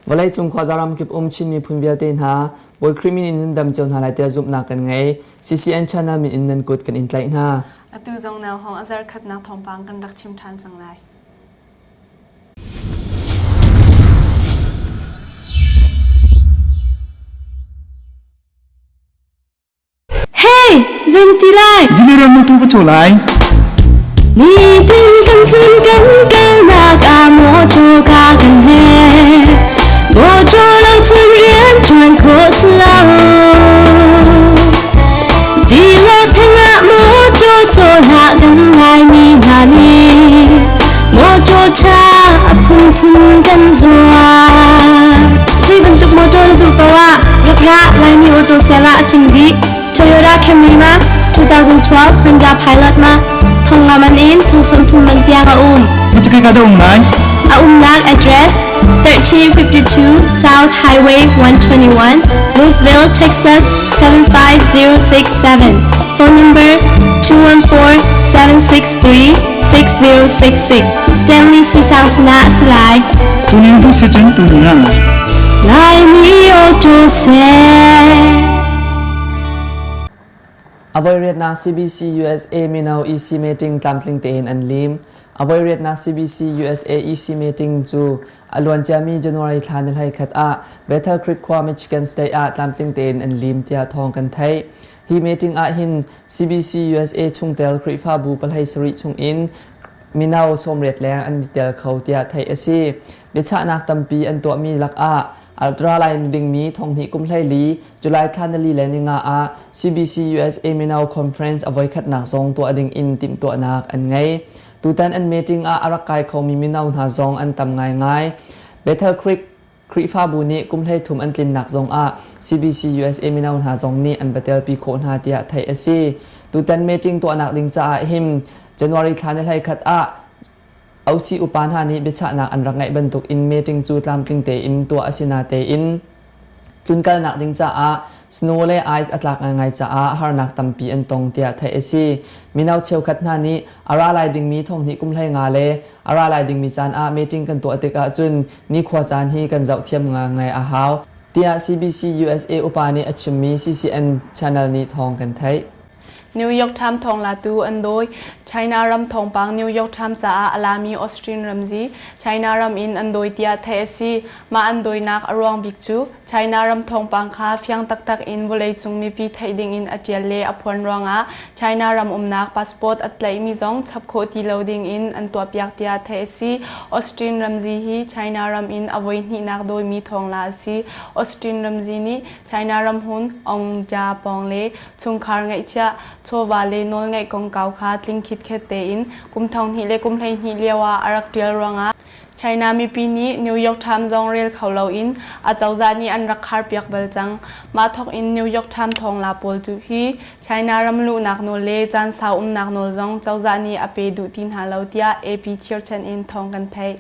Vawleicung khuaza ramkip um Chin miphun vialte hna, Bawi Khrih min in nan dam cio hna lai tiah zumhnak kan ngei. CCN channel min in nan kut kan in tlaih hna. Atu zong nau hong a zarkhatnak thawngpang kan rak chim ṭhan cang lai. Hey, zei na ti lai? Diliram na tu ka cho lai. Nitin kan tlun kan kalnak ah mawṭaw ka kan he. Mawṭaw lo cun rian ṭuan khawh si lo. Di le theng ah mawṭaw cawhlah kan Laimi hna nih mawṭaw ṭha a phunphun kan zuar. Zei bantuk mawṭaw na duh paoh ah rak ra Laimi auto sale ah a tling dih. Toyota Camry ma 2012 Honda Pilot ma thong nga man in thong 30 man tiang a um. Macakai ka dah um lai? A umnak address 1352 South Highway 121, Louisville, Texas 75067. Phone number 214-763-6066. Stanley Suisang sana a si lai. Tuning tu si cun tuning ah. Laimi auto seh. Avoi riatnak CBC USA mino EC meeting tlamtling tein an lim. Avoi riatnak CBC USA EC meeting cu a luanciami January thla ni 11 ah Bethel Creek khua Michigan State ah tlamtling tein an lim tiah thawng kan theih. Hi meeting ah hin CBC USA chungtel Khrihfabu pahlei sarih chungin mino 80 leng an i tel kho tiah theih a si. Biachahnak tampi an tuahmi lakah a ra lai dingmi thonghnih kum 14 July thla nali le ninga ah CBC USA Mino Conference a voikhatnak zong tuah ding in timhtuahnak an ngei. Tutan an meeting ah a rak kai khomi mino hna zong an tam ngaingai. Bethel Creek Khrihfabu nih kum 13 an tlinnak zongah CBC USA mino hna zong nih an va telpi khawh hna tiah theih a si. Tutan meeting tuahnak ding caah hin January thla ni 11 ah OC upa hna nih biachahnak an rak ngeih bantuk in meeting cu tlamtling tein tuah a si natein tlunkalnak ding caah snow le ice a tlak ngaingai caah harnak tampi an tong tiah theih a si. Mino cheukhat hna nih a ra lai dingmi thonghnih kum 15 le a ra lai dingmi caan ah meeting kan tuah tikah cun nikhua caan hi kan zoh thiam ngai a hau tiah CBC USA upa nih a chimmi CCN channel nih thawng kan theih. New York Times thawnglatu an dawi. China ram thawngpang New York Times caah a lami Austrian ramzi China ram in an dawi tiah theih a si. Mah an dawinak a ruang bik cu China ram thawngpang kha fiang taktak in vawleicung mipi theih dingin a ṭial le a phuan ruangah China ram umnak passport a tlaihmi zong chap khawh ti lo dingin an tuahpiak tiah theih a si. Austrian ramzi hi China ram in a voihnihnak dawimi thawngla a si. Austrian ramzi nih China ramhun Ong Ja pawng le chungkhar ngeihchiah, chawva le nawlngeih kongkau kha tling khitkhet tein kum 2000 le kum 12 lioah a rak ṭial ruangah China mipi nih New York Times zong rel kho loin acozah nih an rak kharpiak bal cang. Mah thawk in New York Times thawngla pawl tu hi China ram luhnak nawl le caan sau umnak nawl zong cozah nih a pe duh ti hna lo tiah AP chirchan in thawng kan theih.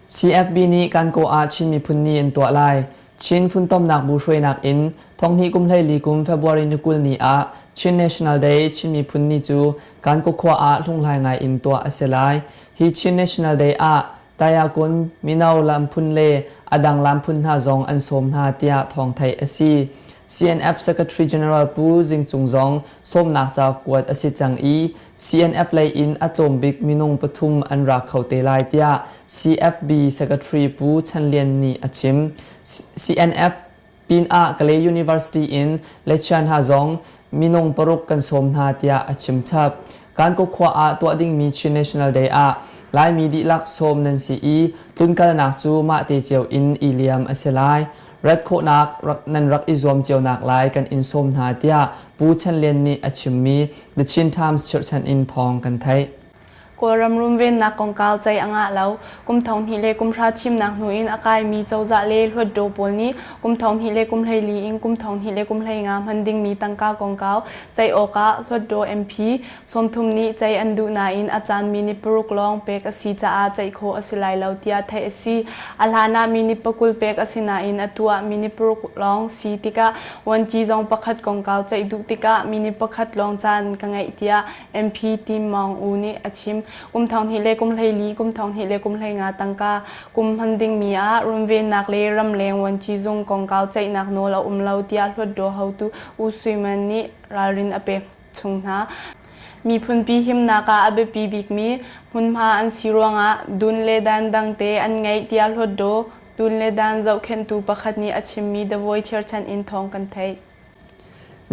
CFB nih Kankaw ah Chin Miphun Ni an tuah lai. Chin Funtomnak Bu hruainak in thonghnih kum 14 kum February ni 20 ni ah Chin National Day Chin Miphun Ni cu Kankaw khua ah hlunghlai ngai in tuah a si lai. Hi Chin National Day ah Tayakun, mino lamphun le a dang lamphun hna zong an sawm hna tiah thawng theih a si. CNF Secretary General Pu Zing Cung zong sawmnak ca kuat a si cang i CNF lei in a tlawm bik minung pathum an ra kho te lai tiah CFB Secretary Pu Chan Lian nih a chim. CNF pinah Kalay University in lecturer hna zong minung paruk kan sawm hna tiah a chim chap. Kankaw khua ah tuah dingmi Chin National Day ah Laimi dihlak sawm nan si i tlunkalnak cu mahte cio in i liam a si lai. Rat khawhnak nan rak i zuam cionak lai kan in sawm hna tiah Pu Chan Lian nih a chimmi The Chin Times chirhchan in thawng kan theih. Kawlram runvennak kongkau ceih a ngah lo. Kum 2000 le kum hra thimnak hnu in a kaimi cozah le hluatdaw pawl nih kum 2000 le kum 14 in kum 2000 le kum 15 hman dingmi tangka kongkau ceih awkah hluatdaw MP 30 nih ceih an duh nain a caan minute paruk lawng pek a si caah ceih khawh a si lai lo tiah theih a si. A hlan ah minute pakul pek a si nain atu ah minute paruk lawng si tikah vuanci zong pakhat kongkau ceih duh tikah minute pakhat lawng caan ka ngeih tiah MP Tim Maung U nih a chim. Kum 2000 le kum 14 kum 2000 le kum 15 tangka kum hman dingmi ah runvennak le ramleng vuanci zung kongkau ceihnak nawl a um lo tiah Hluttaw hotu U Sui Man nih ralrin a pek chung hna. Miphunpi himnak ah a biapi bikmi hmunhma an si ruangah dun le dan dangte an ngeih tiah Hluttaw dun le dan zohkhenhtu pakhat nih a chimmi The Voice cherhchan in thawng kan theih.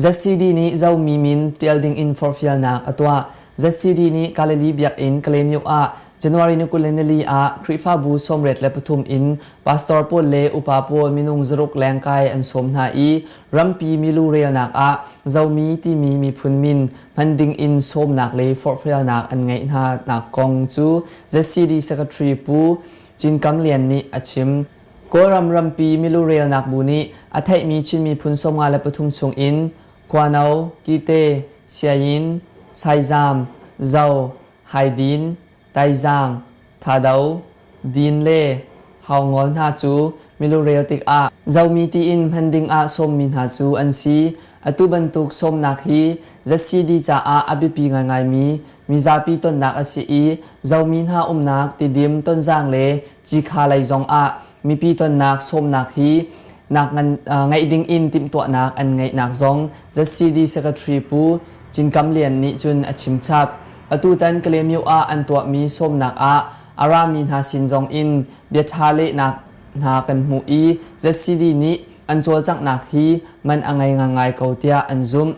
ZCD nih Zomi min ṭial dingin forhfialnak a tuah. ZCD nih Galilee biakinn Kalaymyo ah January ni 24 ah Khrihfabu 83 in pastor pawl le upa pawl minung zaruk lengkai an sawm hna i rampi milu relnak ah Zomi timi miphun min hman dingin sawmnak le forhfialnak an ngeih hna nak kong cu ZCD Secretary Pu Cin Kam Lian nih a chim. Kawlram rampi milu relnak bu nih a theihmi Chin miphun 53 chungin Khuano, Kite, Siayin, Saizam, Zo, Haidin, Taizaang, Thado, Din le Haungol hna cu milu rel tikah Zomi tiin hman dingah sawmmi hna cu an si. Atu bantuk sawmnak hi ZCD caah a biapi ngaingaimi mizapi tonnak a si i Zomi hna umnak Tidim, Tonzang le Cikha lei zongah mipi tonnak sawmnak hi nak ngan, ngeih ding in timhtuahnak an ngeihnak zong ZCD Secretary Pu Cin Kam Lian nih cun a chim chap. Atutan Kalaymyo ah an tuahmi sawmnak ah a rami hna sin zong in biaṭha lehnak hna kan hmuh i ZCD nih an cawlcanghnak hi man a ngei ngangai ko tiah an zumh.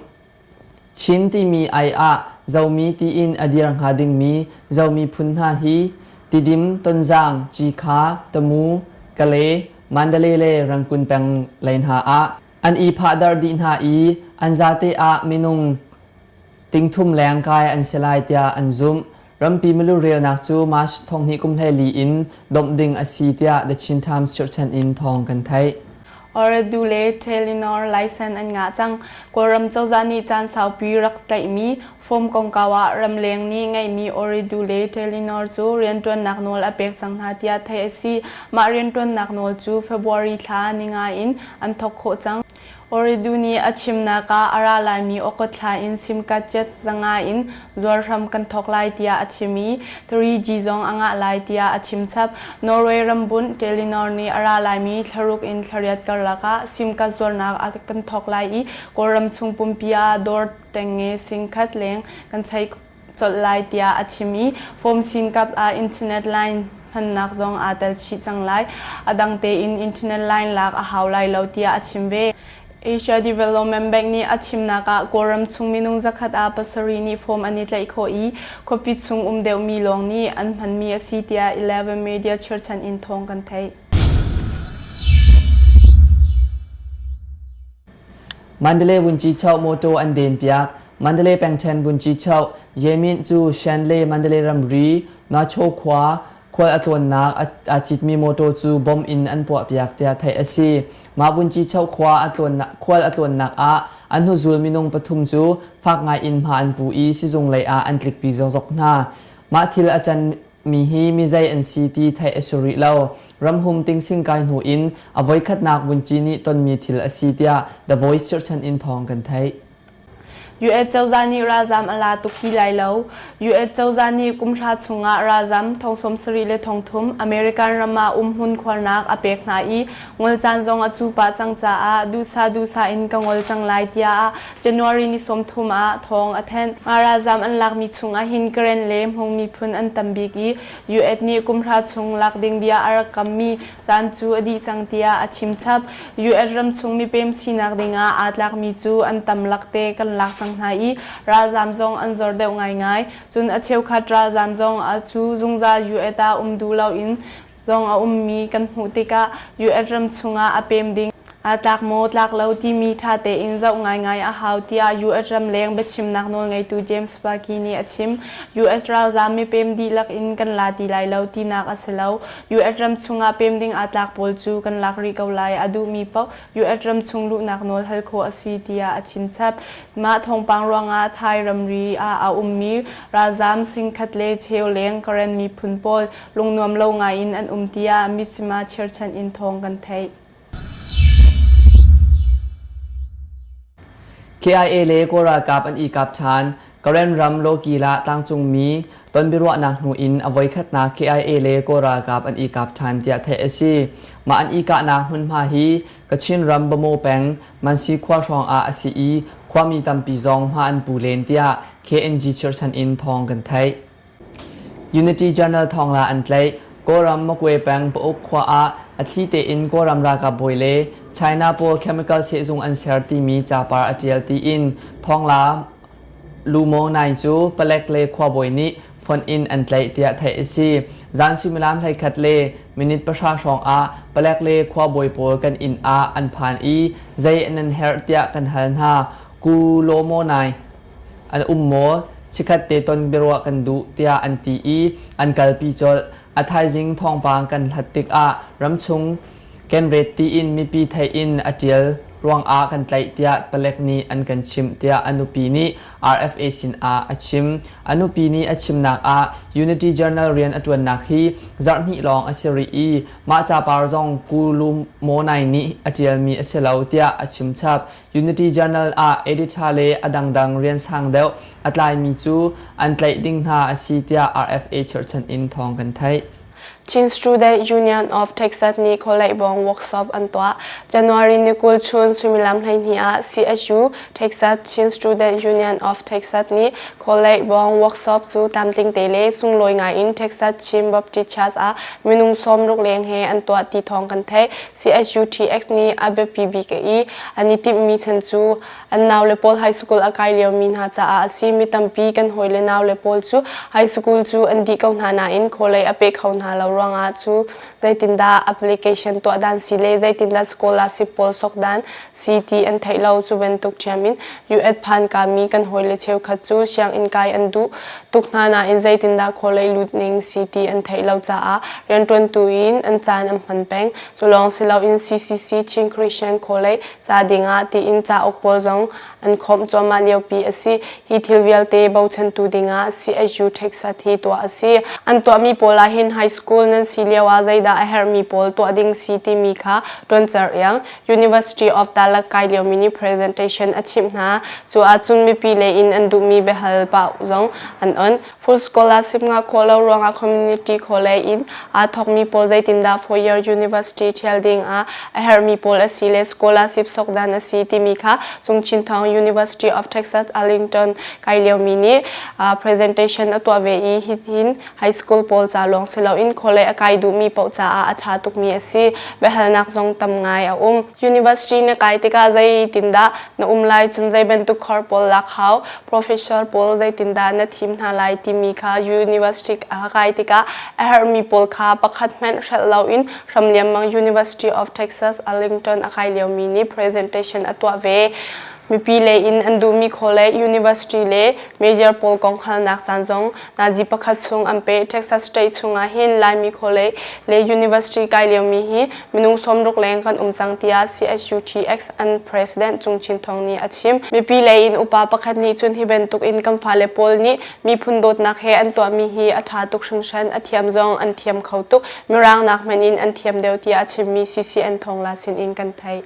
Chin timi ai ah Zomi tiin a dir hnga dingmi Zomi phun hna hi Tidim, Tonzang, Cikha, Tamu, Kale, Mandalay le Rangkun peng lei hna ah an i phahdarh dih hna i an zate ah minung tingthum leng kai an si lai tiah an zumh. Rampi milu relnak cu March thonghnih kum 14 in domh ding a si tiah The Chin Times chirhchan in thawng kan theih. Ooredoo le Telenor license an ngah cang. Kawlram cozah nih caan saupi rak tlaihmi form kongkau ah ramleng nih ngeihmi Ooredoo le Telenor cu rianṭuannak nawl a pek cang hna tiah theih a si. Mah rianṭuannak nawl cu February thla ninga in an thawk khawh cang. Ooredoo nih a chimnak ah a ra laimi August thla in SIM card jet 500 in zuar hram kan thawk lai tiah a chim i 3G zong a ngah lai tiah a chim chap. Norway rambunh Telenor nih a ra laimi thlaruk in thlariat karlak ah SIM card zuarnak a kan thawk lai i Kawlram chung pumpi ah dawr tengnge singkhat leng kan chei colh lai tiah a chim i form sinkap ah internet line hmannak zong aa tel chih cang lai. A dang tein internet line lak a hau lai lo tiah a chim ve. Asia Development Bank nih a chimnak ah Kawlram chung minung 100 ah 7 nih form an i tlaih khawh i khuapi chung um deuhmi lawng nih an hmanmi a si tiah Eleven Media cherchan in thawng kan theih. Mandalay Vuncichoh mawṭaw an denpiak. Mandalay pengṭhen Vuncichoh Yemin cu Shan le Mandalay ramri Nacho khua khual a tlawnnak aa citmi mawṭaw cu bomb in an puahpiak tiah theih a si. Mah Vuncichoh khua a tlawnnak khual a tlawnnak ah an hnuzul minung pathum cu fak ngai in hma an pu i sizung lei ah an tlikpi zokzok hna. Mah thil a can mi hi mizei an si ti theih a si rih lo. Ramhum tingsing kai hnu in a voikhatnak vunci nih tonmi thil a si tiah The Voice chirhchan in thawng kan theih. US cozah nih ralzam a la tuk ti lai lo. US cozah nih kum hra chungah ralzam thong 73,000 American ram ah umhmun khuarnak a pek hna i ngol caan zong a cu pah cang caah duhsah duhsah in ka ngol cang lai tiah January ni 30 ah thawng a thanh. Mah ralzam an lakmi chungah hin Karen le Hmong miphun an tam bik i US nih kum hra chung lak ding bia a rak kammi caan cu a dih cang tiah a chim chap. US ramchung mipem sinak dingah aa tlakmi cu an tam lakte kan lak cang hna i ralzam zong an zor deuh ngaingai. Cun a cheukhat ralzam zong a cu zungzal US ah um duh loin zong a ummi kan hmuh tikah US ram chungah a pem ding aa tlak maw tlak lo timi ṭha tein zoh ngaingai a hau tiah US ramleng biachimnak nawlngeitu James Psaki nih a chim. US ralzaam mipem dihlak in kan la ti lai lo tinak a si lo. US ram chungah pem ding aa tlak pawl cu kan lak rih ko lai. A duhmi paoh US ram chung luhnak nawl hal khawh a si tiah a chim chap. Mah thawngpang ruangah Thai ramri ah a ummi ralzaam singkhat le cheu leng Karen miphun pawl lungnuam lo ngai in an um tiah Mizzima cherchan in thawng kan theih. KIA le Kawl ralkap an i kap ṭhan. Karen ram Lawki lah tlangcungmi Tonbiaruahnak hnu in a voikhatnak KIA le Kawl ralkap an i kap ṭhan tiah theih a si. Mah an i kahnak hmunhma hi Kachin ram Bamaw peng Mansi khua hrawng ah a si i khuami tampi zong hma an pu len tiah KNG chirhchan in thawng kan theih. Unity Journal thawngla an tlaih. Kawlram Magwe peng Pauk khua ah a thli tein Kawlram ralkap bawi le China pawl chemical sehzung an ser timi capar a ṭial tiin thawngla Lu Maw Naing cu palek le khuabawi nih phone in an tlaih tiah theih a si. Zan suimilam 11 le minute 10 hrawng ah palek le khuabawi pawl kan inn ah an phan i zei nan herh tiah kan hal hna. Ku Law Maw Naing an um maw? Chikkhat te ton biaruah kan duh tiah an ti i an kalpi colh. A thaizing thawngpang kan hlat tikah ramchung kenret tiin mipi theih in a ṭial ruangah kan tlaih tiah palek nih an kan chimh tiah a nupi nih RFA sinah a chim. A nupi nih a chimnak ah Unity Journal rian a ṭuannak hi zarhhnih lawng a si rih i mah capar zong Kulu Monai nih a ṭialmi a si lo tiah a chim chap. Unity Journal ah editor le a dangdang rian sang deuh a tlaimi cu an tlaih ding hna a si tiah RFA chirhchan in thawng kan theih. Chin Student Union of Texas nih khualei-bawng workshop an tuah. January ni 20 chun suimilam 12 ah CSU Texas Chin Student Union of Texas nih khualei-bawng workshop cu tlamtling te le sunglawi ngai in Texas Chin Baptist Church ah minung 60 leng he an tuah ti thawng kan theih. CSUTX nih a biapi bik i an i timhmi chan cu an naule pawl high school a kai liomi hna caah a si. Mi tampi kan hawile naule pawl cu high school cu an dih ko hna nain khualei a pe kho hna lo ruangah cu zeitindah application tuah dan si le zeitindah scholarship pawl sok dan si ti an theih lo. Cu bantuk ṭhiam in US phan kami kan hawile cheukhat cu sianginn kai an duh tuk hna nain zeitindah khualei lut ning si ti an theih lo caah rianṭuantu in an caan an hman peng. Cu lawng si loin CCC Chin Christian College ca dingah tiin cauk pawl zong an khawmh cuahmah liopi a si. Hi thil vialte bochantu dingah CSU Texas hi tuah a si. An tuahmi pawl ah hin high school nan si lio ah zeidah a herhmi pawl tuah ding si timi kha ṭuancer iang University of Dallas kai liomi nih presentation a chimh hna. Cu ahcun mipi lei in an duhmi biahal pah zong an on. Full scholarship ngah khawh lo ruangah community college in aa thawkmi pawl zeitindah four-year university ṭhial ding ah a herhmi pawl a si le scholarship sok dan a si timi kha Cungchin Thawng University of Texas Arlington kai liomi nih presentation a tuah ve i hitin high school pawl ca lawng si loin college a kai duhmi paoh caah a ṭha tukmi a si. Biahalnak zong tam ngai a um. University na kai tikah zeitindah na um lai cun zei bantuk khor pawl lak hau professor pawl zeitindah na thim hna lai timi kha university a kai tikah a herhmi pawl kha pakhat hmanh hrelh loin hramliammang University of Texas Arlington a kai liomi nih presentation a tuah ve. Mipi lei in an duhmi college, university le major pawl kong halnak caan zong nazi pakhat chung an pe. Texas state chungah hin Laimi college le university kai liomi hi minung 60 leng kan um cang tiah CSUTX an president Cung Chin Thawng nih a chim. Mipi lei in upa pakhat nih cun hi bantuk in kan fale pawl nih miphun dawtnak he an tuahmi hi a ṭha tuk hringhran, a thiam zong an thiam kho tuk, mirang nak hmanh in an thiam deuh tiah a chimmi CCN Thawngla sinin kan theih.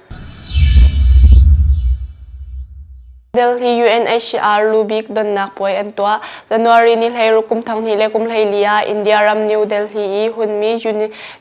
Delhi UNHCR lubik donnak puai an tuah. January ni 16 kum 2024 ah India ram New Delhi i hunmi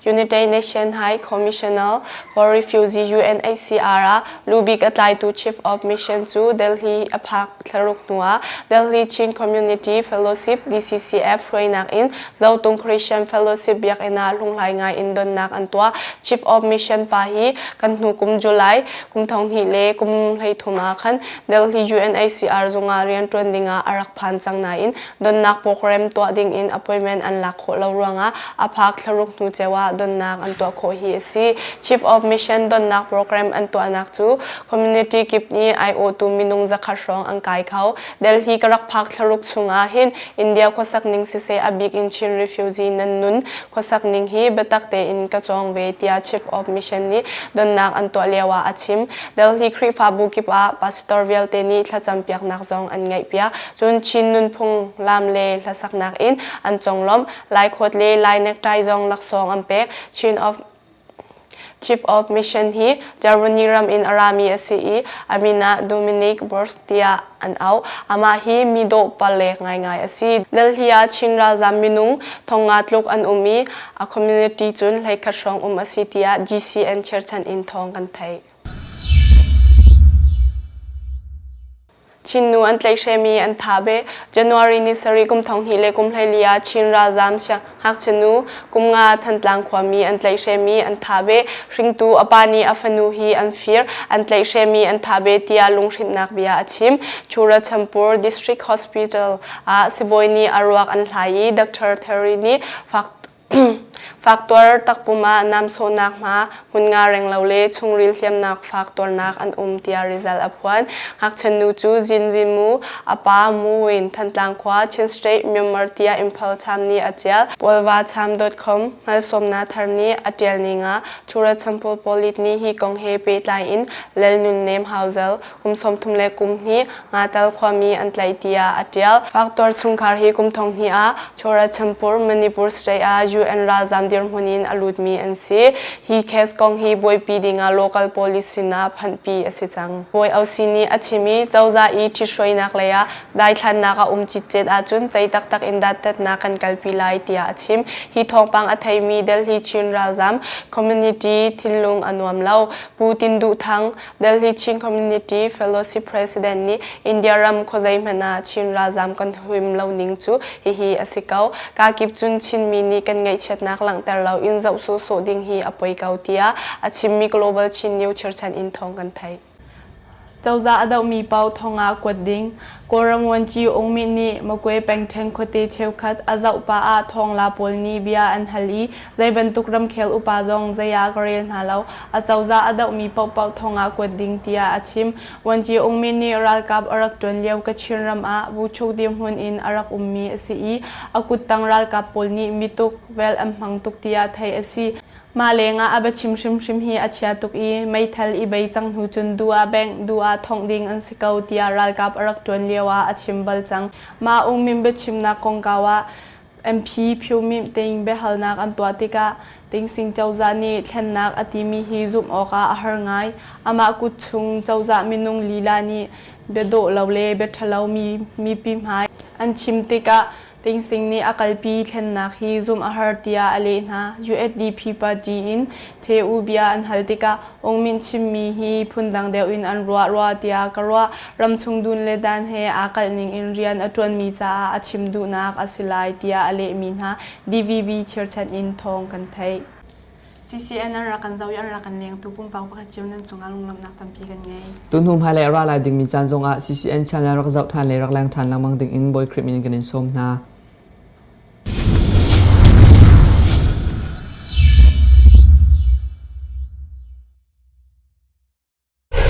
United Nations High Commissioner for Refugee UNHCR ah lubik a tlaitu Chief of Mission cu Delhi a phak thlaruk hnuah Delhi Chin Community Fellowship DCCF hruainak in Zotung Christian Fellowship biakinn ah hlunghlai ngai in donnak an tuah. Chief of Mission pa hi kan hnu kum July kum 2013 ah khan Delhi UNHCR zungah rianṭuan dingah a rak phan cang nain donnak program tuah dingin appointment an lak khawh lo ruangah a phak thlaruk hnu ceu ah donnak an tuah khawh hi a si. Chief of Mission donnak program an tuahnak cu community kip nih aiawhtu minung 100 hrawng an kai kho. Delhi ka rak phak thlaruk chungah hin India khuasak ning siseh a bik in Chin refugee nan nun khuasak ning hi biatak tein ka cawng ve tiah Chief of Mission nih donnak an tuah lio ah a chim. Delhi Khrihfabu kip ah pastor vialte nih thlacam piaknak zong an ngeihpiak. Cun Chin nunphung lam le hlasaknak in an conglawmh. Lai khawt le Lai necktie zong laksawng an pek. Chin of Chief of Mission hi Germany ram in a rami a si i a min ah Dominic Bors tiah an auh. Amah hi mi dawh palek ngaingai a si. Delhi ah Chin ralzam minung thongnga tluk an um i a community cun 11 hrawng um a si tiah GCN cherchan in thawng kan theih. Chin nu an tlaihhremi an tha beh. January ni sarih kum 2000 le kum 14 ah Chin ralzaam siangngakchia nu kum nga Thantlang khuami an tlaihhremi an tha beh. Hringtu a pa nih a fanu hi an fir, an tlaihhremi an tha beh tiah lunghrinhnak bia a chim. Churachandpur District Hospital ah sibawi nih a ruak an hlai i Dr. Thery nih fak Faktuar takpum ah namsawhnak hma, hmun nga renglo le chungril hliamnak fak tuarnak an um tiah result a phuan. Ngakchia nu cu Zin Zin Mu, a pa Mu Win, Thantlang khua, Chin State, Myanmar tiah Imphal Cham nih a ṭial. Pawlvacham.com hngalsawmnak thar nih a ṭial ning ah Churachandpur Police nih hi kong he pehtlai in Lal Nun Nem Hauzel, kum 31, Ngatal khuami an tlaih tiah a ṭial. Faktuar chungkhar hi kum 2000 ah Churachandpur, Manipur state ah UN ralzam dirhmun in a lutmi an si. Hi case kong hi buaipi dingah local police sinah phanhpi a si cang. Bawi Osi nih a chim i cozah i ṭhithruainak lei ah daithlannak a um citcet ahcun cei taktak in dantatnak kan kalpi lai tiah a chim. Hi thawngpang a theimi Delhi Chin ralzam community thinlung a nuam lo. Pu Tin Duh Thang, Delhi Chin Community Fellowship President nih India ram khuazei hmanh ah Chin ralzaam kan huim lo ning cu hihi a si ko. Kakip cun Chinmi nih kan ngaihchiatnak langhter lo in zoh sawhsawh ding hi a poi ko tiah a chimmi Global Chin News chirchan in thawng kan theih. Cozah a dohmi paoh thong ah kuat ding. Kawlram Vuanci Aung Myint nih Magwe pengṭhen khuate cheukhat a zoh pah ah thawngla pawl nih bia an hal i zei bantuk ramkhel upa zong zei ah ka rel hna lo. Acozah a dohmi paohpaoh thong ah kuat ding tiah a chim. Vuanci Aung Myint nih ralkap a rak ṭuan lio Kachin ram ah buchuk dirhmun in a rak ummi a si i a kuttang ralkap pawl nih mituk vel an hmang tuk tiah theih a si. Mah lengah a biachim hrimhrim hi a chia tuk i meithal i bei cang hnu cun duh ah bengh, duh ah thongh ding an si ko tiah ralkap a rak ṭuan lio ah a chim bal cang. Mah Ungmin biachimnak kongkau ah MP Phyo Myint Ting biahalnak an tuah tikah Tingsing cozah nih thlennak a timi hi zumh awkah a har ngai. Amah kut chung cozah minung lila nih bia dawh lo le bia ṭhalo mi mipi hmai an chim tikah Tingsing nih a kalpi thlennak hi zumh a har tiah a leh hna. USDP party in Ṭhe-U bia an hal tikah Aung Myint chimmi hi phundang deuh in an ruah rua tiah ka ruah. Ramchung dun le dan he aa kalh ning in rian a ṭuanmi caah a chim duhnak a si lai tiah a lehmi hna DVB chirchan in thawng kan theih. CCN an rak kan zoh i an rak kan lengtu pumpak pakhat cio nan cungah lunglawmhnak tampi kan ngei. Tuhnu hmailei a ra lai dingmi caan zongah CCN channel rak zoh ṭhan le rak leng ṭhan lengmang dingin Bawi Khrih min in kan in sawm hna.